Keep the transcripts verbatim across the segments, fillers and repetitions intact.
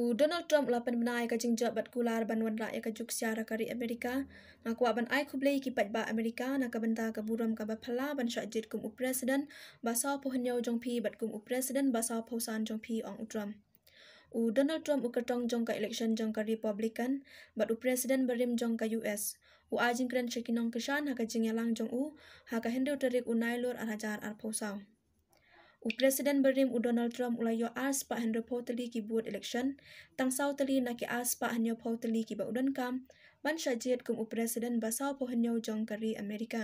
U Donald Trump u la pynbna ïa ka jingjop bad kular ban wanrah ïa ka juk siar ha ka ri Amerika. Nga kwah ban ai khublei ïa ki paidbah Amerika na ka bynta ka burom kaba phylla ban shah jied kum u president ba sawphew hynñiew jong phi bad kum u president ba sawphew san jong phi, ong u Trump. U Donald Trump, u kyrtong jong ka election jong ka Republican bad u president barim jong ka U S, u ai jingkren sha ki nongkyrshan ha ka jingïalang jong u ha ka hynriew tarik u Nailur ar hajar arphew saw. U president barim u Donald Trump u la ïoh ar spah hynriewphew tylli ki vote election, tang saw tylli na ki ar spah hynñiewphew tylli kiba u donkam ban shah jied kum u president ba sawphew hynñiew jong ka ri Amerika.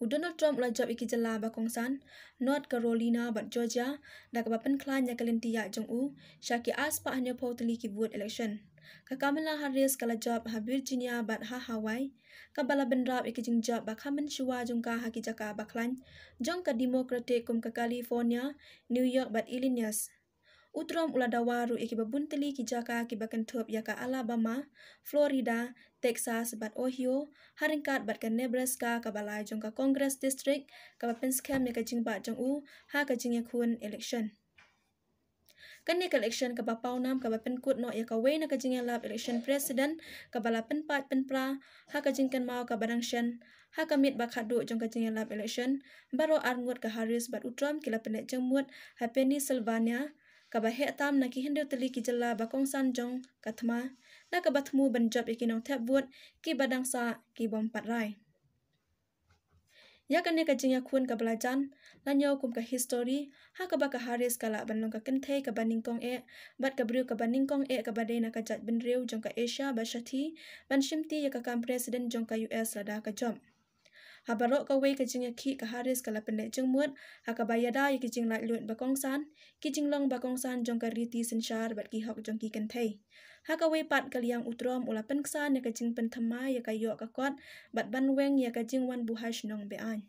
U Donald Trump u la jop ïa ki jylla ba kongsan, North Carolina bad Georgia, da kaba pynkhlaiñ ïa ka lynti ïaid jong u sha ki ar spah hynñiewphew tylli ki vote election. Ka Kamala Harris ka la jop ha Virginia bad ha Hawaii, kaba la bynrap ïa ki jingjop ba kham mynshuwa jong ka ha ki jaka ba khlaiñ jong ka Democratic kum ka California, New York bad Illinois. U Trump u la dawa ruh ïa kiba bun tylli ki jaka kiba kynthup ïa ka Alabama, Florida, Texas bad Ohio, ha ryngkat bad ka Nebraska kaba lai jong ka Congress District, kaba pynskhem ïa ka jingbat jong u ha ka jingïakhun election. Kane ka election kaba pawnam kaba pynkut noh ïa kawei na ka jingïalap election president kaba la pynpait pynpra ha ka jingkynmaw kaba dang shen ha ka miet ba khatduh jong ka jingïalap election. Baroh arngut ka Harris bad u Trump ki la pynleit jingmut ha Pennsylvania, kaba heh tam na ki hynriew tylli ki jylla ba kongsan jong ka thma, na kaba thmu ban jop ïa ki nongthep vote kiba dang sah ki bym pat rai. Ïa kane ka jingïakhun kaba la jan la ñiew kum ka histori, ha kaba ka Harris ka lah ban long ka kynthei kaba nyngkong eh bad ka briew kaba nyngkong eh kaba dei na ka jaitbynriew jong ka Asia ba shathie ban shimti ïa ka kam president jong ka U S lada ka jop. Ha baroh kawei ka jingïakhih, ka Harris ka la pynleit jingmut ha kaba ïada ïa ki jinglaitluid ba kongsan, ki jinglong ba kongsan jong ka riti synshar bad ki hok jong ki kynthei. Ha kawei pat ka liang, u Trump u la pynksan ïa ka jingpynthymmai ïa ka ïoh ka kot bad ban weng ïa ka jingwan buhai shnong be-aiñ.